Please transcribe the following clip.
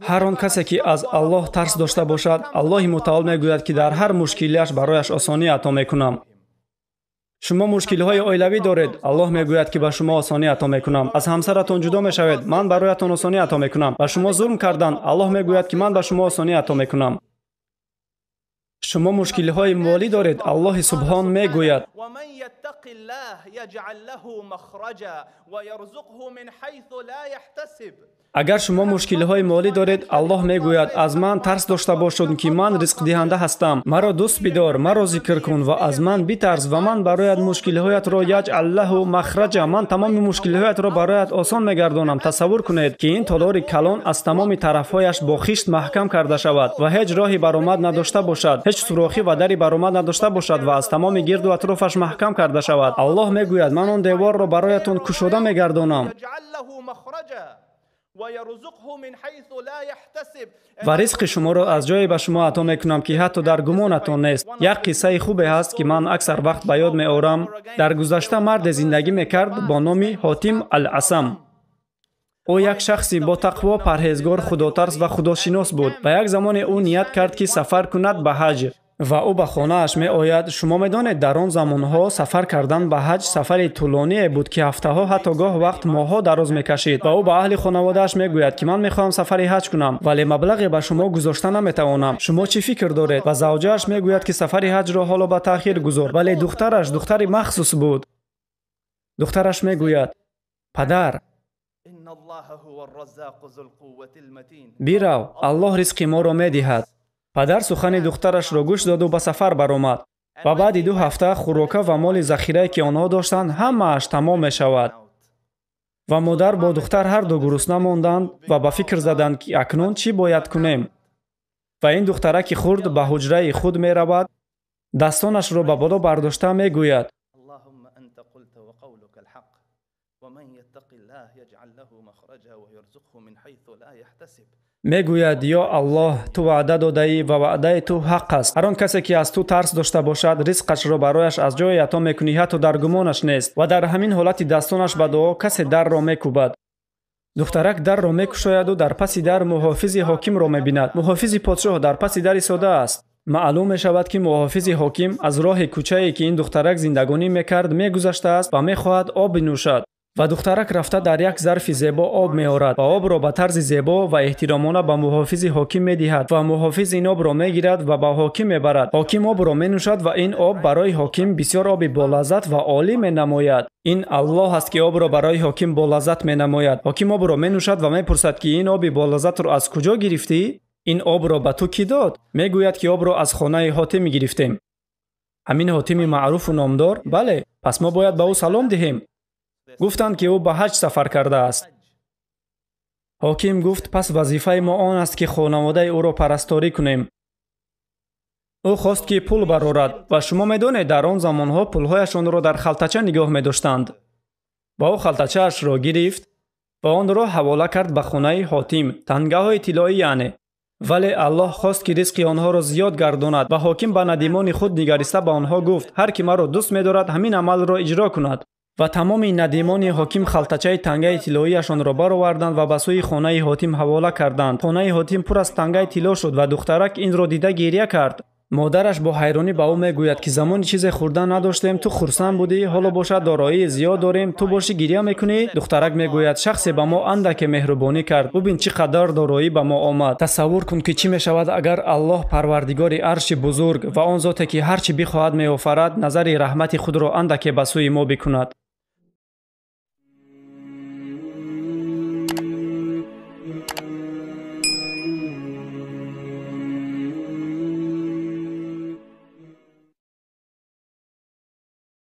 Ҳар он касе ки аз Аллоҳ тарс дошта бошад, Аллоҳи мутаол мегӯяд, ки дар ҳар мушкилиаш барояш осонӣ ато мекунам. Шумо мушкилиҳои оилавӣ доред, Аллоҳ мегӯяд, ки ба шумо осонӣ ато мекунам. Аз ҳамсаратон ҷудо мешавед, ман бароятон осонӣ ато мекунам. Ба шумо зулм карданд, Аллоҳ мегӯяд, ки ман ба шумо осонӣ ато мекунам. Шумо мушкилиҳои молӣ доред, Аллоҳи субҳон мегӯяд: агар шумо мушкилиҳои молӣ доред, Аллоҳ мегӯяд, аз ман тарс дошта бошед, ки ман ризқдиҳанда ҳастам. Маро дӯст бидор, маро зикр кун ва аз ман битарс ва ман бароят мушкилиҳоятро яҷъал лаҳу махраҷа, ман тамоми мушкилиҳоятро бароят осон мегардонам. Тасаввур кунед, ки ин толори калон аз тамоми тарафҳояш бо хишт маҳкам карда шавад ва ҳеҷ роҳи баромад надошта бошад, ҳеҷ сурохӣ ва дари баромад надошта бошад ва аз тамоми гирду атрофаш маҳкам карда шавад. Аллоҳ мегӯяд, ман он деворро бароятон кушода мегардонам ва ризқи шуморо аз ҷое ба шумо ато мекунам, ки ҳатто дар гумонатон нест. Як қиссаи хубе ҳаст, ки ман аксар вақт ба ёд меорам. Дар гузашта марде зиндагӣ мекард бо номи Ҳотим Ал-Асам. Ӯ як шахси бо тақво, парҳезгор, худотарс ва худошинос буд ва як замоне ӯ ният кард, ки сафар кунад ба ҳаҷ ва ӯ ба хонааш меояд. Шумо медонед, дар он замонҳо сафар кардан ба ҳаҷ сафари тӯлоние буд, ки ҳафтаҳо, ҳатто гоҳ вақт моҳҳо дароз мекашид. Ва ӯ ба аҳли хонаводааш мегӯяд, ки ман мехоҳам сафари ҳаҷ кунам, вале маблағе ба шумо гузошта наметавонам. Шумо чӣ фикр доред? Ва завҷааш мегӯяд, ки сафари ҳаҷро ҳоло ба таъхир гузор. Вале духтараш духтари махсус буд. Духтараш мегӯяд: падар, бирав, Аллоҳ ризқи моро медиҳад. Падар сухани духтарашро гӯш доду ба сафар баромад ва баъди 2 ҳафта хӯрока ва моли захирае, ки онҳо доштанд, ҳамааш тамом мешавад. Ва модар бо духтар ҳарду гурусна монданд ва ба фикр заданд, ки акнун чӣ бояд кунем. Ва ин духтараки хурд ба ҳуҷраи худ меравад, дастонашро ба боло бардошта мегӯяд: мегӯяд, ё Аллоҳ, ту ваъда додаӣ ва ваъдаи ту ҳақ аст. Ҳар он касе, ки аз ту тарс дошта бошад, ризқашро барояш аз ҷое ато мекунӣ, ҳатто дар гумонаш нест. Ва дар ҳамин ҳолати дастонаш ба дуо касе дарро мекӯбад. Духтарак дарро мекушояду дар паси дар муҳофизи ҳокимро мебинад. Муҳофизи подшоҳ дар паси дар истода аст. Маълум мешавад, ки муҳофизи ҳоким аз роҳи кӯчае, ки ин духтарак зиндагонӣ мекард, мегузаштааст ва мехоҳад об бинӯшад. Ва духтарак рафта дар як зарфи зебо об меорад ва обро ба тарзи зебо ва эҳтиромона ба муҳофизи ҳоким медиҳад ва муҳофиз ин обро мегирад ва ба ҳоким мебарад. Ҳоким обро менӯшад ва ин об барои ҳоким бисёр оби болаззат ва олӣ менамояд. Ин Аллоҳ аст, ки обро барои ҳоким болаззат менамояд. Ҳоким обро менӯшад ва мепурсад, ки ин оби болаззатро аз куҷо гирифтӣ? Ин обро ба ту кӣ дод? Мегӯяд, ки обро аз хонаи ҳотим гирифтем. Ҳамин ҳотими маъруфу номдор? Бале, пас мо бояд ба ӯ салом диҳем. Гуфтанд, ки ӯ ба ҳаҷ сафар кардааст. Ҳоким гуфт, пас вазифаи мо он аст, ки хонаводаи ӯро парасторӣ кунем. Ӯ хост, ки пул барорад ва шумо медонед, дар он замонҳо пулҳояшонро дар халтача нигоҳ медоштанд. Ва ӯ халтачаашро гирифт ва онро ҳавола кард ба хонаи ҳотим, тангаҳои тиллоӣ яъне. Вале Аллоҳ хост, ки ризқи онҳоро зиёд гардонад ва ҳоким ба надимони худ нигариста ба онҳо гуфт: ҳар ки маро дӯст медорад, ҳамин амалро иҷро кунад. Ва тамоми надимони ҳоким халтачаи тангаи тиллоияшонро бароварданд ва ба сӯи хонаи ҳотим ҳавола карданд. Хонаи ҳотим пур аз тангаи тилло шуд ва духтарак инро дида гиря кард. Модараш бо ҳайронӣ ба ӯ мегӯяд, ки замони чизе хӯрдан надоштем, ту хурсанд будӣ, ҳоло бошад дороии зиёд дорем, ту бошӣ гиря мекунӣ? Духтарак мегӯяд, шахсе ба мо андаке меҳрубонӣ кард, бубин чӣ қадар дороӣ ба мо омад. Тасаввур кун, ки чӣ мешавад, агар Аллоҳ парвардигори арши бузург ва он зоте, ки ҳар чӣ бихоҳад меофарад, назари раҳмати худро андаке ба сӯи мо бикунад.